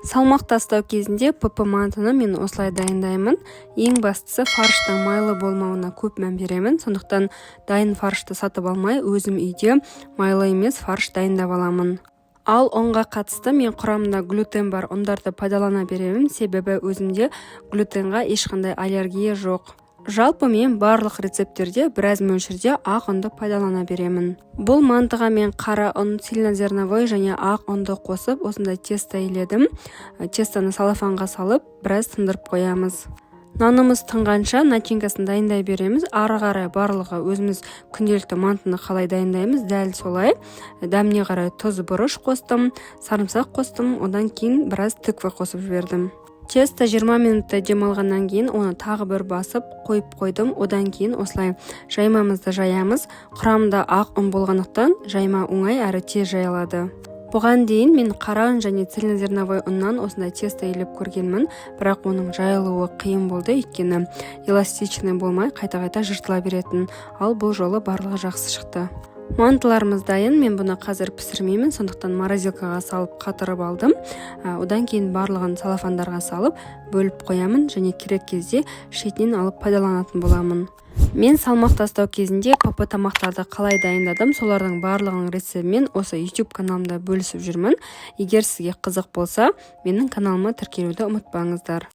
Салмақ тастау кезінде ПП мантыны мен осылай дайындаймын. Ең бастысы, фарштың майлы болмауына көп мән беремін. Сондықтан дайын фаршты сатып алмай, өзім үйде майлы емес фарш дайындап аламын. Ал ұнға қатысты мен құрамында глютен бар ұндарды пайдалана беремін, себебі өзімде глютенға ешқандай аллергия жоқ. Жалпы, мен барлық рецепттерде біраз мөлшерде ақ ұнды пайдалана беремін. Бұл мантыға мен қара ұн, цельнозерновой және ақ ұнды қосып, осындай тесто иледім. Тестоны целлофанға салып, біраз тындырып қоямыз. Нанымыз тынғанша, начинкасын дайындай береміз. Ары қарай барлығы өзіміз күнделікті мантыны қалай дайындаймыз, дәл солай. Дәміне қарай тұз, бұрыш қостым, сарымсақ қостым, одан кейін біраз тыква қосып жібердім. Тесто 20 минуттай демалғаннан кейін, оны тағы бір басып қойып қойдым. Одан кейін осылай жаймамызды жаямыз. Құрамында ақ ұн болғандықтан, жайма оңай әрі тез жайылады. Бұған дейін мен қара ұн және цельнозерновой ұннан осындай тесто илеп көргенмін, бірақ оның жайылуы қиын болды, өйткені эластичный болмай, қайта-қайта жыртыла беретін. Ал бұл жолы барлығы жақсы шықты. Мантыларымыз дайын. Мен бұны қазір пісірмеймін, сондықтан морозилкаға салып қатырып алдым. Одан кейін барлығын целлофандарға салып, бөліп қоямын және керек кезде шетінен алып пайдаланатын боламын. Мен салмақ тастау кезінде ПП тамақтарды қалай дайындадым, солардың барлығының рецебімен осы YouTube каналымда бөлісіп жүрмін. Егер сізге қызық болса, менің каналыма тіркелуді ұмытпаңыздар.